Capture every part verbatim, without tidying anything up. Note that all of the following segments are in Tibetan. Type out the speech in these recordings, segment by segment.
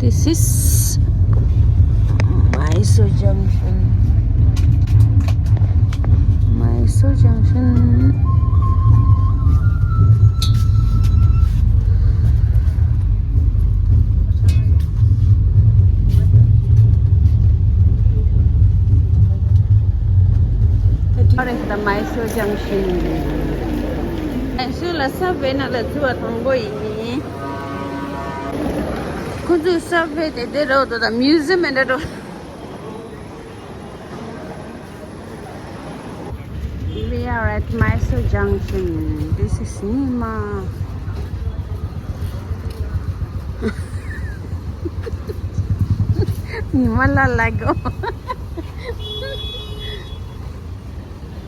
This is Mysore Junction. Mysore Junction. Correct, the Mysore Junction. Mysore ལ་སབ་ཝེ་ནང་ལ་འཛུལ་བ་དང་པོ་ཡིན། ཁོང་ཚོའི་སབ་ཝེ་དེ་དེ་རེད་འདུག་ད་མིའུ་ཛི་ཡམ་འདྲ་འདུག We are at Mysore Junction. This is Nima. Nima la lago.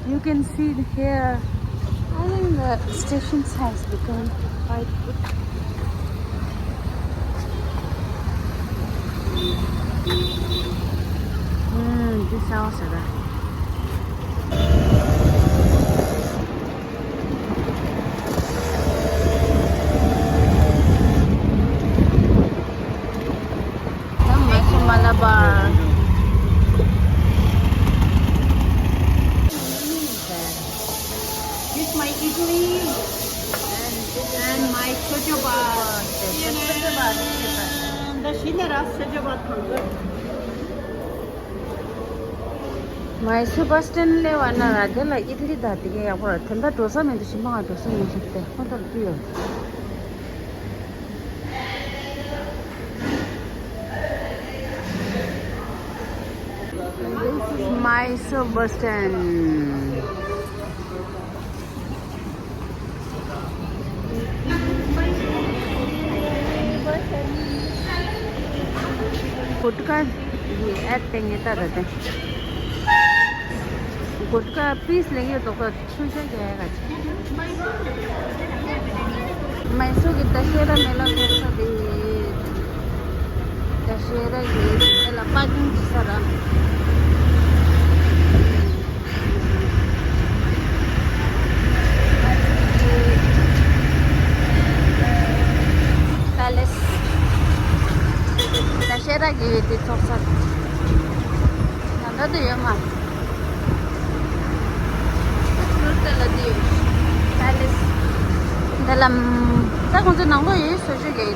You can see here, I think the station has become quite good. Mm, this house ada. Come, Mysore Malabar. This my idli and my chochoba. The shinara chochoba. Mysore bus stand ལས་བ་ན་ར་དེ་ལ་ཨིད་ལི་དང་དེ་ག་ཡག་པོ་ར། དེ་འདྲ་འགྲོ་ས་མེད་དུ་ཞིམ་པོ་ང་འགྲོ་ས་མེད་ཞིག་སྟེ་ཁོ་ཐོར་དུ་ཡོད། This is Mysore bus stand. Gutka, ये ऐड पेंगे ता रहते हैं। गुटखा पीस लेंगे तो का छुई छुई जाएगा। Mysore གི་ད་ཤེ་ར་མེ་ལ་ཐོག་ས་དེ། ད་ཤེ་ར་གི་དེ་ལ་པར་ཀིང་ཅི་ས་ར། Palace. ད་ཤེ་ར་གི་དེ་ཚོགས་ས། ད་ད་དུ་ཡོད་མ། ད་ཚུར་དེ་ལ་དེ་ཡོད། Palace. ད་ལམ། ད་ཁོང་ཚོ་ནང་ལོགས་ཡོད་སོ་ཞུ་གི།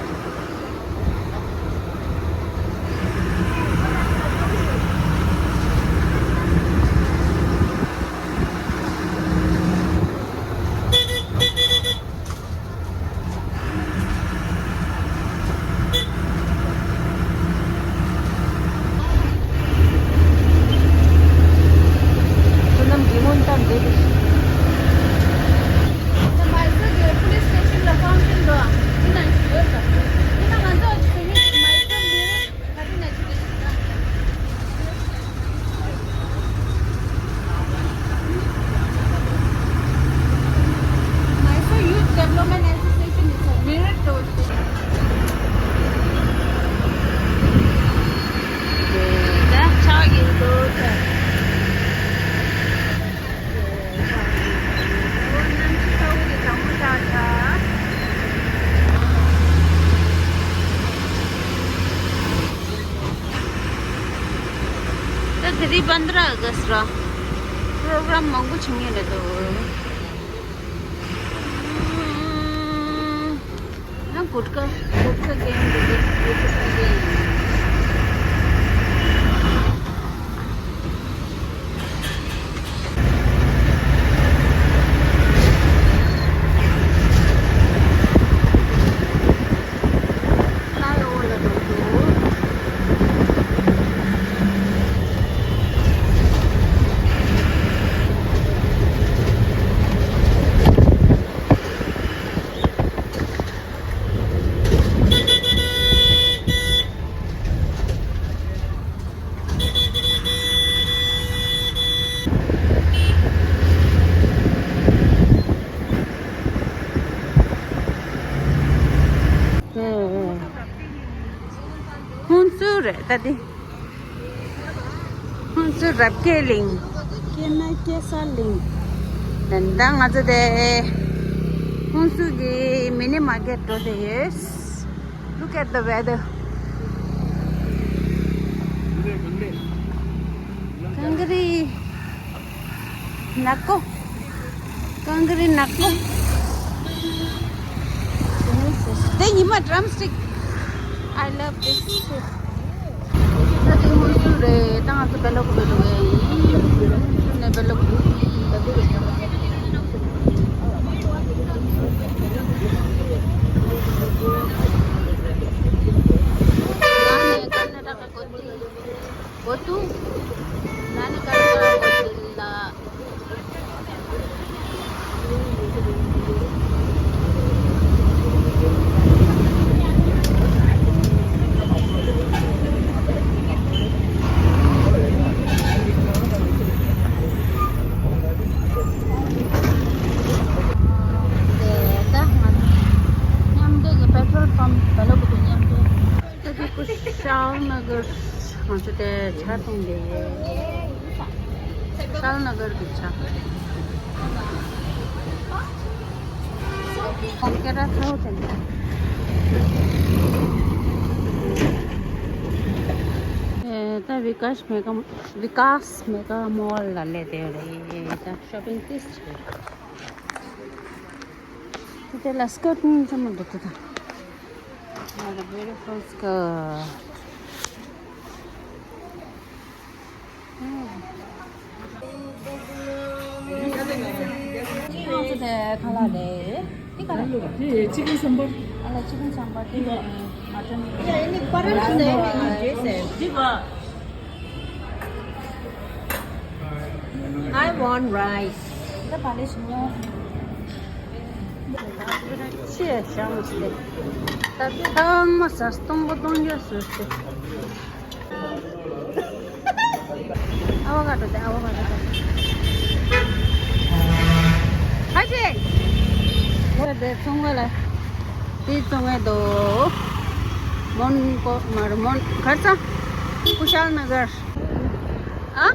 Mysore Youth Development Association is a mirror to ད་དེ་རིང་པནྡྲ་ཨ་གྷ་སི་ར། པྲོ་གྲམ་མང་པོ་བྱེད་མཁན་རེད་འདུག་ཡང་གུཊ་ཀ། གུཊ་ཀ་གན་འདུག་གུཊ་ཀ་གན། ཧུན་སུར་རེད་ད་དེ། ཁོང་ཚོ་རབ་རྒྱས་གླིང་། སྐྱེ་ན་སྐྱེ་ས་གླིང་། ད་ང་ཚོ་དེ་ཧུན་སུར་གྱི་མི་ནི་མར་ཀེཊ་འགྲོ་བསྡད་ཡོད། Look at the weather. ཀང་ཀི་རི་ནག་པོ། ཀང་ཀི་རི་ནག་པོ། དེ་ཉི་མ་ཌམ་སི་ཊིག I love this food. ད་དེ་ཧུན་སུར་རེད། ད་ང་ཚོ་བེ་ལོག་བེ་ལོག་ཡིན། ནས་བེ་ལོག་ཀ་ན་ཊ་ཀ་གོ་ཏི་ལ། དེ་ད་ང་མཉམ་འབྲེལ་གྱི་པེ་ཊྲོལ་པམ་བེ་ལོག་གི་མཉམ་འབྲེལ། ད་དེ་ཀུ་ཤལ་ན་གར་ང་ཚོ་དེ་ཇ་འཐུང་བསྡད་ཡོད། ཀུ་ཤལ་ན་གར་གྱི་ཇ། ཁོང་སྐད་གྲགས་ཚ་བོ་དེ་འདྲ། ཨེ་ད་བི་ཀཱཤ་མེ་ག་བི་ཀཱཤ་མེ་ག་མོལ་ལ་སླེབས་བསྡད་ཡོད་རེད། ད་ཤོ་པིང་ཏོག་ཙམ་བྱས། དེ་ལ་སི་ཀར་ཊི་ཚང་མ་འདུག་དེ་དང་། What a beautiful skirt. ཁ་ལག་རེད། འདི་ག་རེ། དེ་ཅི་ཀན་སམ་བར། ཨ་ལ་ཅི་ཀན་སམ་བར་དེ་མ་ཊན། Yeah, any current name in J S M. I want rice. ད་བ་ལེ་ཤི་ཉོ། ཆེ་ཤ་མ་སྟེ། ད་ཚང་མ་ཟ་སྟོང་པ་སྟོང་རྒྱག་བཟོས་ཏེ། ཨ་བ་ག་ཏོ་དེ་ཨ་བ་ག་ཏོ་དེ། ཧ་ཅེ། དེ་ཚོང་པ་ལ། དེ་ཚོང་པས་དོ། མོན་གོ་མར་མོན་གར་ཚང་། ཀུ་ཤལ་ན་གར། ཨ།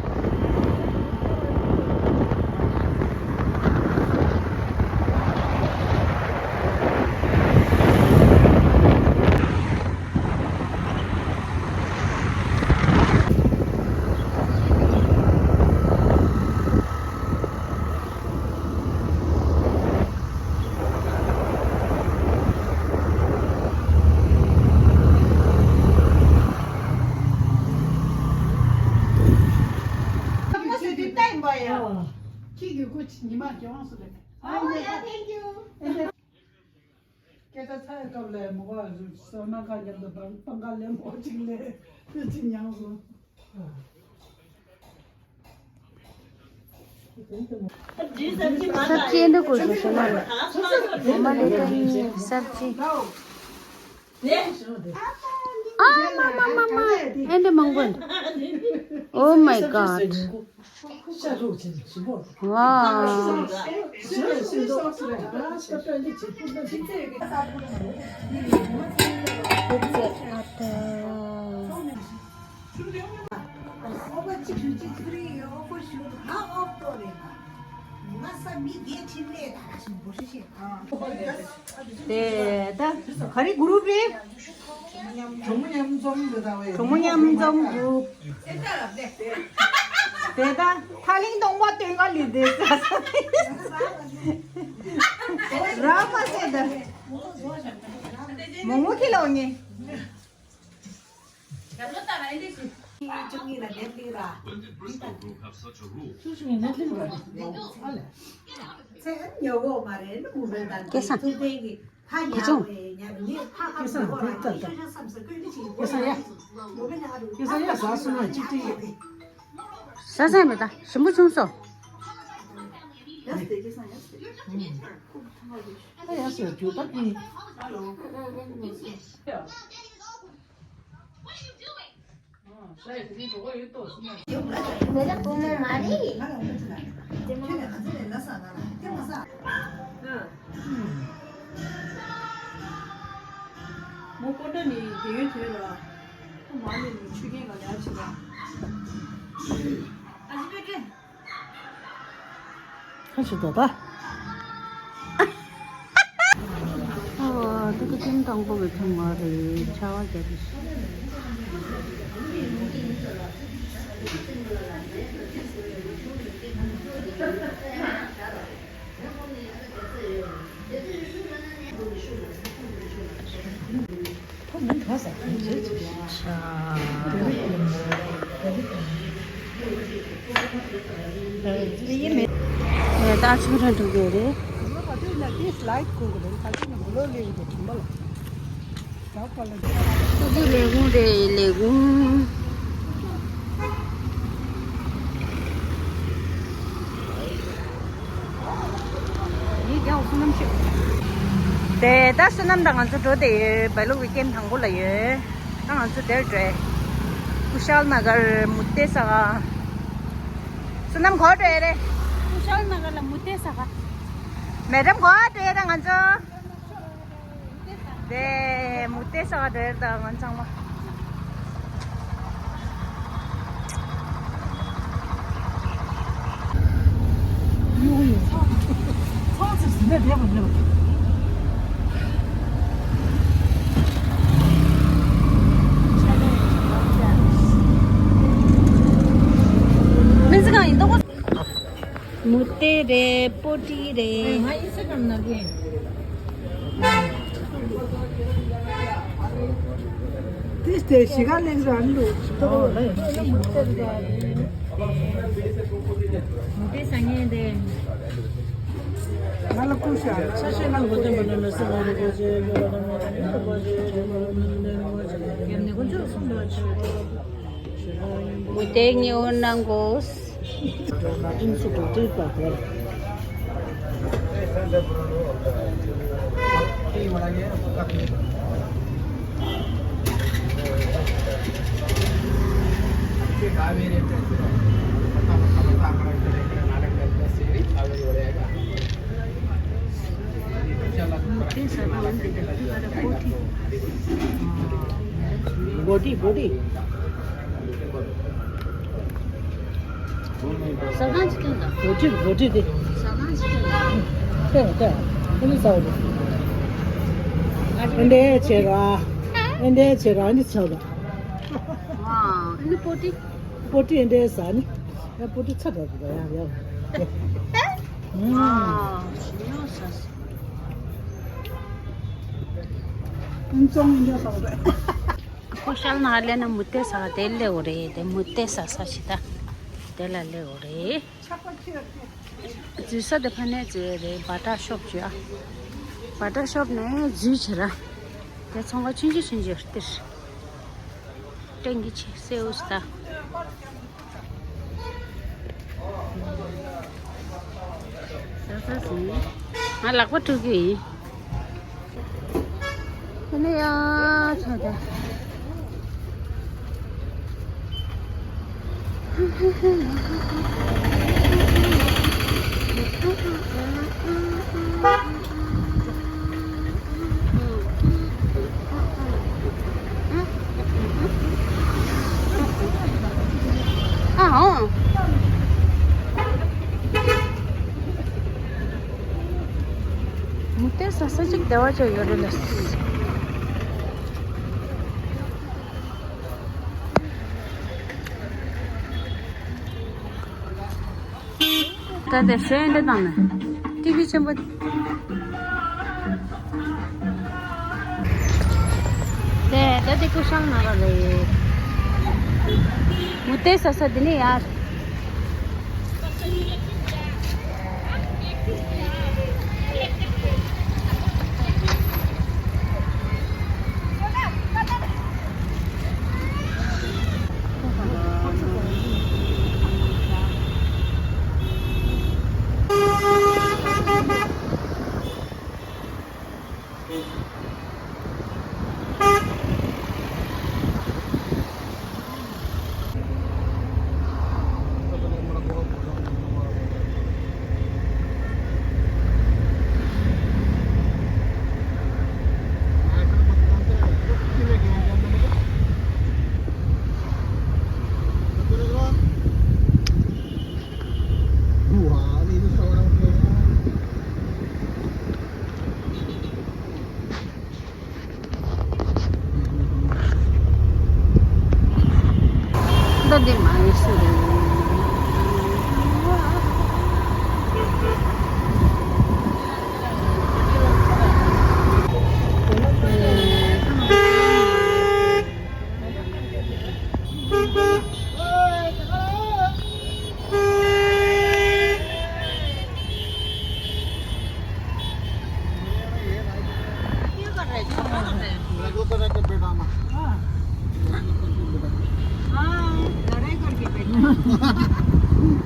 ཁྱེད་ཀྱི་སྐུ་ཉི་མ་གྱོང་སུ་རེད། Oh, yeah, thank you. སྐད་ཆ་ཚ་ཡི་སྐབས་ལས་མོ་བ་སོ་ན་ཁ་རྒྱབ་ཏུ་བང་བང་ཁ་ལེན་མོ་གཅིག་ལས་དེ་གཅིག་མྱངས་སོང་། སབ་ཅི་འདི་དགོས་སོ་སོ་ན་རེད། འོ་མ་ལེ་ཏན་སབ་ཅི། ཨ་མ་མ་མ་མ། ཨེ་འདྲ་མང་པོ་འདུག Oh my God. Wow. Pizza Hut. དེ་ད་ག་རེ་གུ་རུབ་རེད། གྲོགས་མོ་མཉམ་འཛོམས་རེད་ད་བས། གྲོགས་མོ་མཉམ་འཛོམས་གུ་རུབ། དེ་ད་ཐག་ལིང་སྟོང་པ་སྟོན་ག་ལི་དེ་ས་ས་ར་མ་སེ་ད། མོ་མོ་ཁི་ལོ་ངེ། སྐལ་བཟང་། སྐལ་བཟང་། སྐལ་བཟང་ཡ། སྐལ་བཟང་ཡ་ཟ་སོང་ན་གཅིག་སྒྲིལ་ཡོད་པས། ཟ་ས་མེད་ད་ཞིམ་པོ་བྱུང་སོང་། ཡ་ཟེར་རྒྱུ་ད་ཀི། མོ་ཀོ་ཏ་ནི་དེ་ཡོད་དུས་ལ། ཁོ་མ་ནི་ནི་ཆུ་རྐྱེན་ག་ལ་ཡ་ཆེ་ལ། ཁ་ཆེ་དོ་ད། ཨོ་ ད་ཀ་ཀེམ་དང་པོ་གི་ཚོང་བ་རེད། ཆར་པ་བརྒྱབ་པའི། ད་ཆུ་ར་འགྲོ་གི་རེད། འདི་ལས་ཁུངས་རེད། ལས་ཁུངས། དེ་ད་བསོད་ནམས་དང་ང་ཚོ་འགྲོ་བསྡད་ཡོད། བལ་ལུག་གི་ཀེམ་དང་པོ་ལ་ཡོད། ད་ང་ཚོ་དེར་འགྲོ། ཀུ་ཤལ་ན་གར་མུ་ཏེ་ས་ག་བསོད་ནམས་ག་པར་འགྲོ་ཡ་རེད། ཀུ་ཤལ་ན་གར་ལ་མུ་ཏེ་ས་ག་མེ་ཌམ་ག་པར་འགྲོ་ཡ་རེད། ང་ཚོ། དེ་མུ་ཏེ་ས་ག་འགྲོ་ཡ་རེད། ད་ང་ཚང་མ། མུ་ཏེ་རེད། པོ་ཏི་རེད། ང་ཨིན་སི་ཊ་གྷ་རམ་ནང་གི། དེ་དེ་ཞིག་ག་ལེགས་རང་འདུག་མུ་ཏེ་ས་ངན་དེ། ང་ལ་ཀུ་ཤ། ཆ་ཤས་ལ་གོ་ཏེ་མ་ནོ་ནོ་སི་ལ་རེ་གོ་ཅེ་གོ་ལ་ནོ་ནོ་ནོ་གོ་ཅེ་གོ་ལ་ནོ་ནོ་ནོ་གོ་ཅེ། ཡམ་ནི་ཀུན་སྤྱོད་གསུམ་པོ་ཆེ། མུ་ཏེ་ཉེ་བོ་གནང་དགོས། बोटी, बोटी। बोटी, बोटी दे। ཨེ་འདྲ་བྱེད་ར། ཨེ་འདྲ་བྱེད་ར་ནི་ཆགས་པ། ཨ་ནི་པོ་ཏི། པོ་ཏི་ཨེ་འདྲ་ཟ་ནི། ཡ་པོ་ཏི་ཚ་དྲག་གི་ཡ་ཡ། ཨུམ། ཨུམ་ཙོང་ཨེ་འདྲ་ཟ་བ་རེད། ཀུ་ཤལ་ན་གར་ལ་ན་མུ་ཏེ་ས་ག་དེ་སླེབས་ཡོད་རེད། དེ་མུ་ཏེ་ས་ས་ཞིག་ད་དེ་ལ་སླེབས་ཡོད་རེད། འཛུལ་ས་དེ་ཕ་ནས་འཛུལ་རེད། བ་ཏྲ་ཤོབ་བརྗོད་ཨ། བ་ཏྲ་ཤོབ་ནས་འཛུལ་བྱེད་ར། དེ་ཚོང་ཁང་ཆུང་ཆུང་ཆུང་ཆུང་སྟེར། སྟེང་གི་ཆེ་སེའུ་ས། ང་ལག་པ་བཀྲུ་གི་ཡིན། ཁྱོད་ནི་ཡ་ཆ་ད། ཨ་ཧོ། མུ་ཏེ་ས་ས་ཅིག་བདེ་བ་ཅིག་ཡོད་རེད་ལ། ད་དེ་ཤོད་འདི་དང་ནི། ཏི་བི་ཆེན་པོ། དེ་ད་དེ་ཀུ་ཤལ་ན་གར་རེད། མུ་ཏེ་ས་ས་འདི་ནས་ཡར། འདི་མ་ཡིན་སུ་རེད།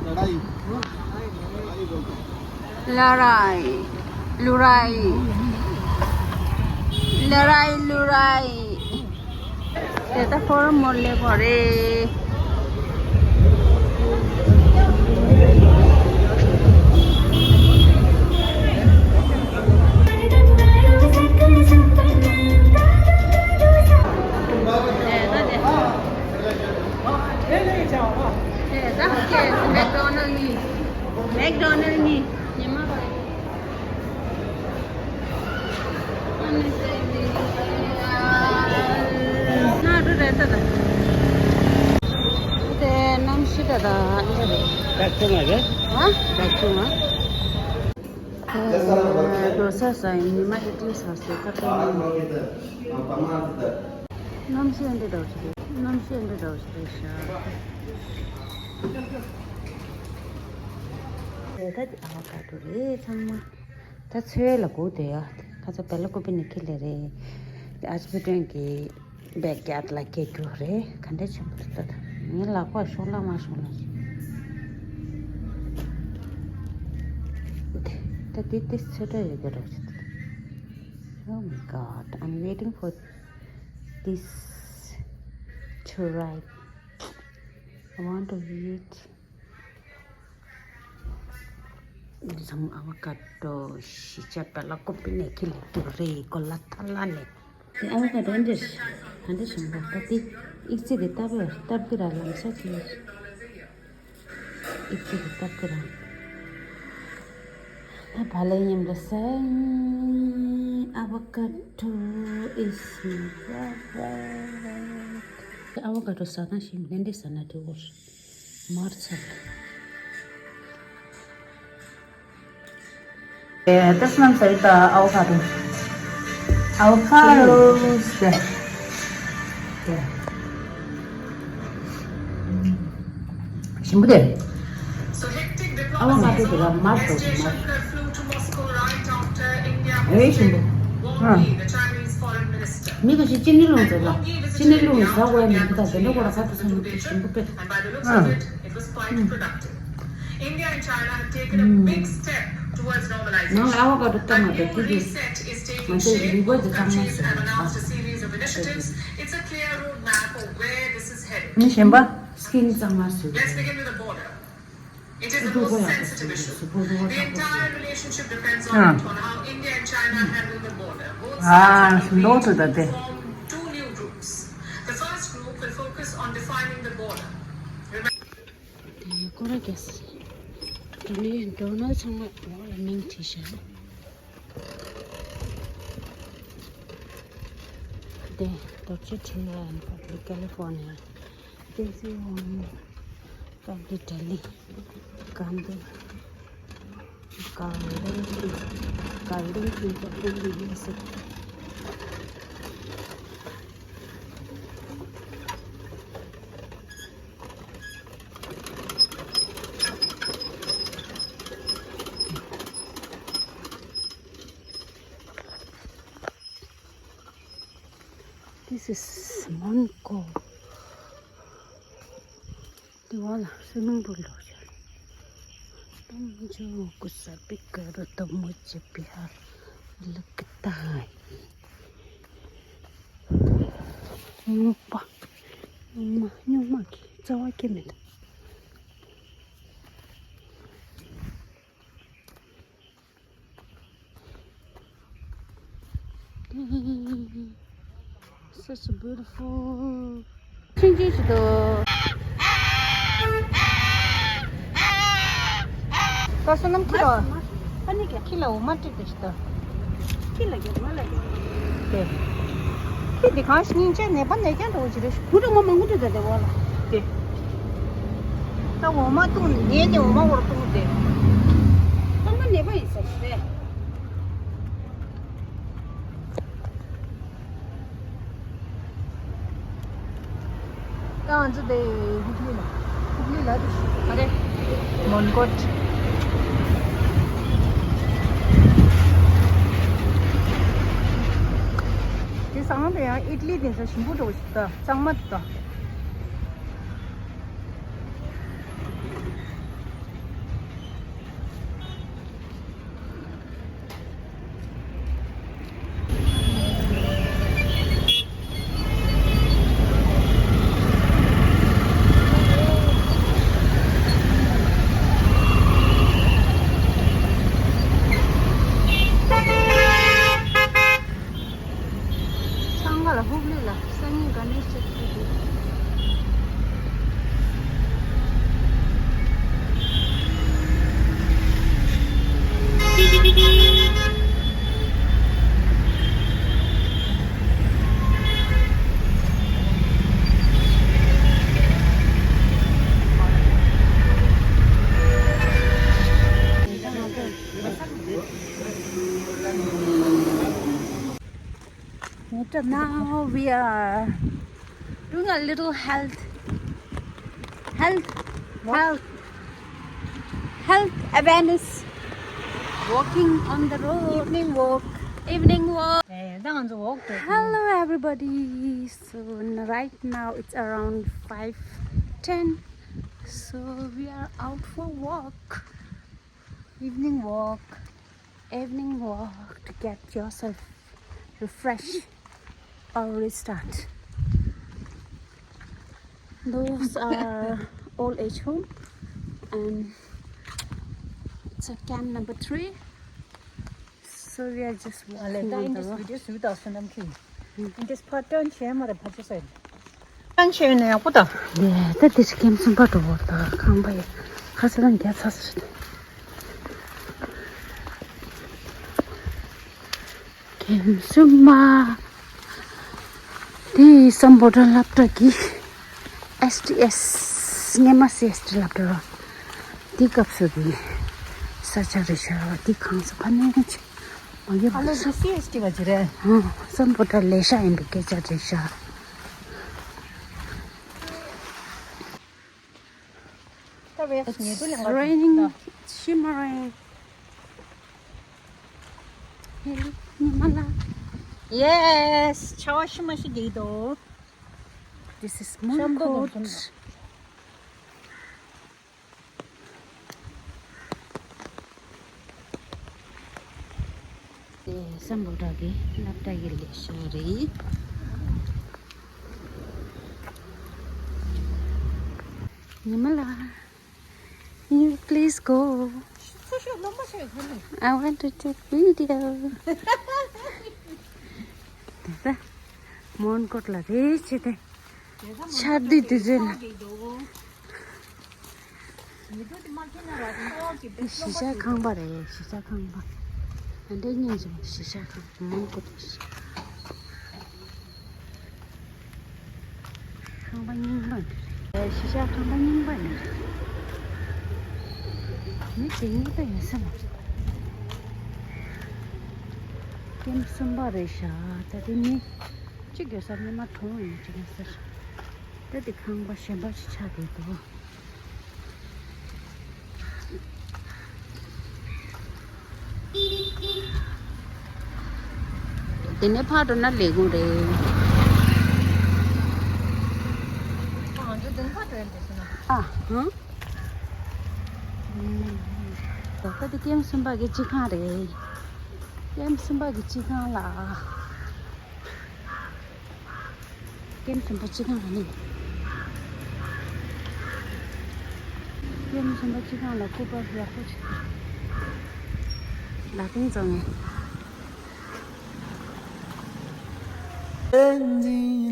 लड़ाई। लड़ाई, लुराई, लड़ाई, लुराई। དེ་ད་ཕོར་མོར་ལེ་གོ་རེད། དེ་ད་ཀེ་མེག་ཌོ་ནལ་གཉིས། མེག་ཌོ་ནལ་གཉིས། ཉི་མ་རེད། དེ་གནམ་གཤིས་ད་ད་འདི་རེད། ད་ཆུང་བ་རེད། ཧ། ད་ཆུང་བ། འགྲོ་ས་ས་ཡིན། ཉི་མ་ཨི་ཏི་ས་སོ་ད་ད་ཡིན། གནམ་གཤིས་འདི་འདྲ་ཞིག་རེད། གནམ་གཤིས་འདི་འདྲ་ཞིག་རེད་ཤག་དེ་ད་འདི་ཨ་བ་ཀ་ཏོ་རེད་ཚང་མ། ད་ཚོད་ལ་སྒུག་བསྡད་ཡ། ཁ་ཚ་བེ་ལ་ཀུ་པི་ནས་ཁྱེར་ལེ་རེད། དེ་ཨ་ཅི་བུ་ཏྲེན་གྱི་བེག་ཡར་ལ་སྐྱེལ་རྒྱུ་རེད། ག་འདྲ་ཆེན་པོ་རེད་ད། ངའི་ལག་པ་ཤོང་ལ་མ་ཤོང་ལ། དེ་ད་དེ་དེ་ཚོད་འདྲ་ཡོད་རྒྱུ་རེད། Oh my God, I'm waiting for this to ripe. I want to eat. འདི་ཚང་མ་ཨ་བ་ཀ་ཏོ་ཤི་ཆ་པ་ལ་ཀོ་པི་ནས་ཁྱི་ལ་ཏུ་རེ་གོ་ལ་ཐ་ལ་ནས། དེ་ཨ་བ་ཀ་ཏོ་འདིར་ག་འདྲ་བྱུང་བ་ད་དེ་ཨིག་ཙི་དེ་ལྟ་བུ་ལྟ་བུ་ར་ལམ་ས་ཅི་ཨིག་ཙི་དེ་ལྟ་བུ་ར། ད་བ་ལེ་ཉམས་ལ་ས་ཨ་བ་ཀ་ཏོ་is my favorite. ཨ་བ་ཀ་ཏོ་ཟ་ན་ཞིམ་ལན་འདི་ཟ་ན་དེ་འོར། མར་ཚ། ཨེ་ཏེ་སྣམ་ཟ་ཡི་ད་ཨ་བོ་ཁ་ཏོ། ཨ་བོ་ཁ་ཏོ་ཟེར། ཞིམ་པོ་དེ། ཨ་བོ་ཁ་ཏོ་དེ་ལ་མར་ཏོག་ཙམ་མར། ཨེ་ཞིམ་པོ། ཨ། མི་ཁ་ཤས་ཅི་ནི་རླུང་ཟེར་ལ། ཅི་ནི་རླུང་ཟ་དགོས་མི་འདུག་ད་དེ་འདྲ་ཁོ་ར་ཁ་ཏོ་ཟ་ནི་ཞིམ་པོ་དཔེ། ཨ། India and China have taken a big step towards normalization. ནང་ལ་ཨ་བོ་ཀ་ཏོ་བཏང་བ་དང་དེ་དུས་ང་ཚོའི་ལུས་པོ་དེ་གཙང་མ་བཟོས་པ་ཨ། After series of initiatives, it's a clear roadmap of where this is headed. ནི་གཞན་པ། སྐྱིན་གཙང་མ་བཟོས། Let's begin with the border. It is the most sensitive issue. The entire relationship depends on, on how India and China handle the border. Both sides have agreed to form two new groups. The first group will focus on defining the border. དེ་ཀོ་ར་གེ་སི། དེ་ནས་ཌོ་ནལ་ཚང་མ་ནང་ལ་མིང་བྲིས་ཤག་དེ་རྡོ་རྗེ་ཕྲེང་བ་ཨན་པབ་ལིག་ཀ་ལི་ཧྥོར་ནི་ཡ། ཏེ་སི་ཝོང་། ཀ་ལི་ཏ་ལི། ཀ་འདི། Golden King, Golden King of India, yes. This is Monko. Diwala swimming pool lo cha. Tum jo kusa pikaro to mujhe pyar lagta hai. Nyupa. Nyuma, nyuma ki. Tsawa ki meda. Such a beautiful. ཆིང་ཆིང་ཞིག་འདུག་ཀ་སོ་ནམ་ཁྱི་ལ། ཨ་ནི་ཀྱ་ཁྱི་ལ་འོ་མ་སྤྲད་དེ་ཞིག་འདུག་ཁྱི་ལ་ཀྱ་མ་ལ་ཀྱ། དེ། ཁྱི་འདི་གང་ཞིག་སྙིང་རྗེ་ནད་པ་ནད་ཀྱང་འགྲོ་གི་རེད། གུ་རུ་མ་མང་པོ་འདུག་ད་དེ་འོ་ལ། དེ། ད་འོ་མ་བཏུང་ནས་ཉལ་ནས་འོ་མ་འོར་བཏུང་སྟེ། ཚང་མ་ནད་པ་ཡིན་ས་རེད། ད་ང་ཚོ་དེ་ཧུག་ལི་ལ། ཧུག་ལི་ལ་དེ་ག་རེ། མོན་གྷོ། དེ་སང་དེ་ཡང་ཨིཊ་ལི་དེ་ཚོ་ཞིམ་པོ་འགྲོ་ཞིག་ད་གཙང་མ་དེ་ད། ཚང་མ་ལ་ཧུག་ལི་ལ་སང་ཉིན་ག་ནས་ཤེས་ཐུབ་ཀྱི། Now we are doing a little health, health, health, health awareness. Walking on the road. Evening walk. Evening walk. Hello everybody. So n- right now it's around five ten. So we are out for walk. Evening walk. Evening walk to get yourself refresh or restart. Those are old age home, and it's a camp number three. So we are just walking on the road. Video. Turn ཆེ་ནས་ཡག་པོ་ད། ལས་ད་དེ་ཅི་ཀེམ་སུམ་པ་འགྲོ་བར་ད་ཁང་པ་ཡ་ཁ་ས་དང་རྒྱ་ཚ་ས་རེད། ཀེམ་སུམ་པ། དེ་སམ་བྷོ་ཊ་སློབ་གྲྭ་གི་ཨེས་ཊི་ཨེས་སྔས་མ་སི་ཨེས་ཊི་སློབ་གྲྭ་ར། དེ་སྐབས་སུ་གི་ས་ཆ་རེད་ཤག་དེ་ཁང་ས་ཕ་ནས་ཆེ་མ་ཡོད་པ། ཨ་ལོ་རེད། སི་ཨེས་ཊི་བ་ཅི་རེད། ཨང་། སམ་བྷོ་ཊ་ལས་ཤག་ཡིན་པའི་སྐད་ཆ་རེད་ཤག It's raining, shimmering. Hey, ཉི་མ་ལགས། Yes, ཆར་པ་ཤི་མ་ཤི་རྒྱག་གི་འདུག This is Mongkot. དེ་སམ་བྷོ་ཊ་གི་སློབ་གྲྭ་གི་ལས་ཤག་རེད། ཉི་མ་ལགས། You please go. I want to take video. དེ་ད་མོན་གྷོ་ལ་རེད་ཆེ་དེ། ཆར་དུས་དུས་ཚོད་ན། གཞིས་ཆགས་ཁང་པ་རེད། གཞིས་ཆགས་ཁང་པ། ཨ་འདྲས་སྙིང་རྗེ་མོ། གཞིས་ཆགས་ཁང་པ་མང་པོ་འདུག་ཁང་པ་རྙིང་པ་འདི་རེད། གཞིས་ཆགས་ཁང་པ་རྙིང་པ་ཡིན། མི་དེ་གཉིས་ཀ་ཡིན་ས་མ་རེད། ཀེམ་གསུམ་པ་རེད་ཤག་ད་དེ་མི་གཅིག་ཡོད་ས། སྔོན་མ་གྲོང་ཡིན་གཅིག་ཡིན་ས་རེད། ད་དེ་ཁང་པ་གཞན་པ་ཞིག་ཆགས་བསྡད་འདུག་དེ་ནས་ཕར་འགྲོ་ན་ལས་ཁུངས་རེད། ང་ཚོ་དེ་ཕར་འགྲོ་ཡ་འདུག་ཟེར་ན། ཨ། ཧང་། ད་ལྟ་དེ་ཀེམ་གསུམ་པ་གི་སྤྱི་ཁང་རེད། ཀེམ་གསུམ་པ་གི་སྤྱི་ཁང་ལ། ཀེམ་གསུམ་པ་སྤྱི་ཁང་ལ་ནི། ཀེམ་གསུམ་པ་སྤྱི་ཁང་ལ་སྐུ་པར་ཡག་པོ་ཅིག་ལག་ལེན་བཙོང་ངེ།